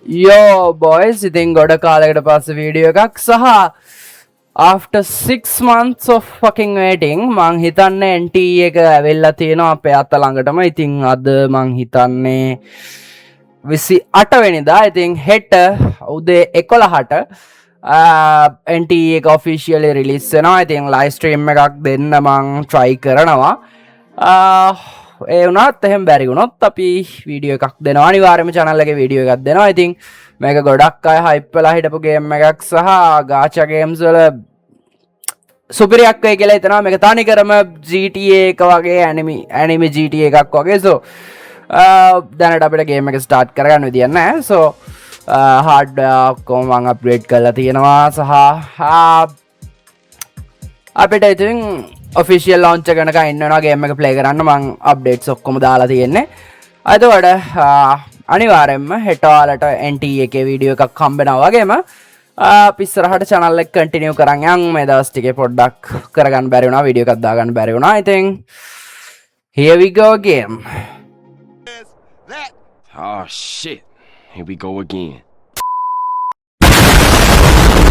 යෝ බොයිස්, ඉතින් ගොඩ කාලයකට පස්සේ වීඩියෝ එකක් සහ after 6 months of fucking waiting මං හිතන්නේ NTE එක ඇවිල්ලා තියෙනවා අපේ අත ළඟටම. ඉතින් අද මං හිතන්නේ 28 වෙනිදා. ඉතින් හෙට උදේ 11ට NTE එක ඔෆිෂියලි රිලීස් වෙනවා. ඉතින් ලයිව් ස්ට්‍රීම් එකක් දෙන්න මං try කරනවා. ඒ වුණත් එහෙම බැරි වුණොත් අපි වීඩියෝ එකක් දෙනවා. අනිවාර්යයෙන්ම channel එකේ වීඩියෝ එකක් දෙනවා. ඉතින් මේක ගොඩක් අය හයිප් වෙලා හිටපු ගේම් එකක් සහ ගාචා ගේම්ස් වල සුපිරියක් වෙයි කියලා හිතනවා. මේක තනිකරම GTA එක වගේ, ඇනිමි ඇනිමි GTA එකක් වගේ. සෝ දැනට අපිට ගේම් එක ස්ටාර්ට් කරගන්න විදියක් නැහැ. සෝ හાર્ඩ්වෙයාර් ඔක්කොම මං අප්ග්‍රේඩ් කරලා තියෙනවා සහ අපිට ඉතින් ඔෆිෂියල් ලොන්ච් එක වෙනකන් ඉන්න වෙනවා ගේම් එක ප්ලේ කරන්න. මං අප්ඩේට්ස් ඔක්කොම දාලා තියෙන්නේ. එතකොට අනිවාර්යෙන්ම හෙට ඔයාලට NTE එකේ වීඩියෝ එකක් හම්බ වෙනවා වගේම අපි ඉස්සරහට channel එක කන්ටිනියු කරන් යන්. මේ දවස් ටිකේ පොඩ්ඩක් කරගන්න බැරි වුණා, වීඩියෝ එකක් දාගන්න බැරි වුණා. ඉතින් here we go again. Oh shit. Here we go again.